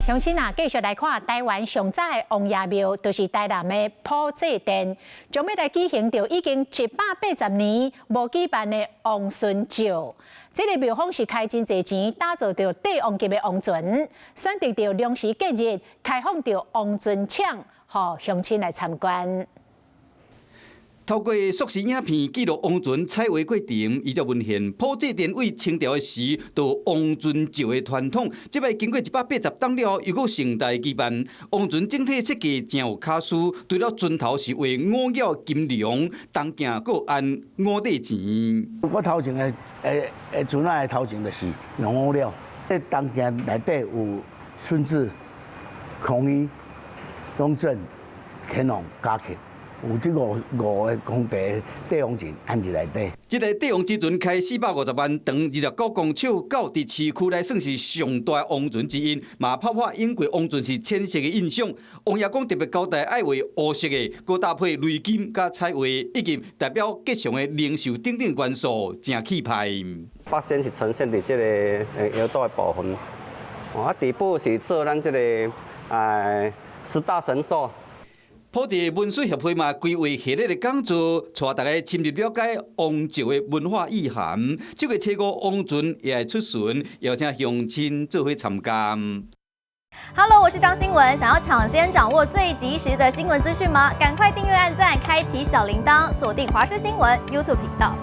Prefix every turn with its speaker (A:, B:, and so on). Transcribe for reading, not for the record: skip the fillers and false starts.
A: 鄉親啊，繼續來看台灣上早的王爺廟，就是台南的普濟殿，將欲來舉行著已經180年無舉辦的王船醮。這个廟方是開真濟錢打造著帝王級的王船，選擇著良時吉日開放著王船廠，予鄉親來參觀。
B: 透過縮時影片記錄王船彩畫過程，依照文獻，普濟殿對清朝的時就王船醮的傳統，這擺經過180冬了，又閣盛大舉辦。王船整體設計誠有巧思，除了船頭是畫五角金龍，銅鏡閣按五塊錢。
C: 我頭前的的船仔的頭前就是用五料，這銅鏡內底有順治、康熙、雍正、乾隆、嘉慶。有這五個皇帝帝王錢按佇內底。
B: 這个帝王之船開450萬，長29公尺，到佇市區內算是上大王船之一，嘛拋破英國王船是淺色的印象。王爺公特別交代愛畫烏色的，閣搭配雷金佮彩畫，以及代表吉祥的靈獸等等元素，誠氣派。
D: 八仙是呈現佇這个腰帶的部分，啊，底部是做咱這个十大神獸。
B: 普濟文史協會嘛規劃系列的講座，帶大家深入了解王醮的文化意涵。這個初五王船也會出巡，邀請鄉親做伙參加。
E: Hello，我是張新文，想要搶先掌握最及時的新聞資訊嗎？趕快訂閱、按讚、開啟小鈴鐺，鎖定華視新聞 YouTube 頻道。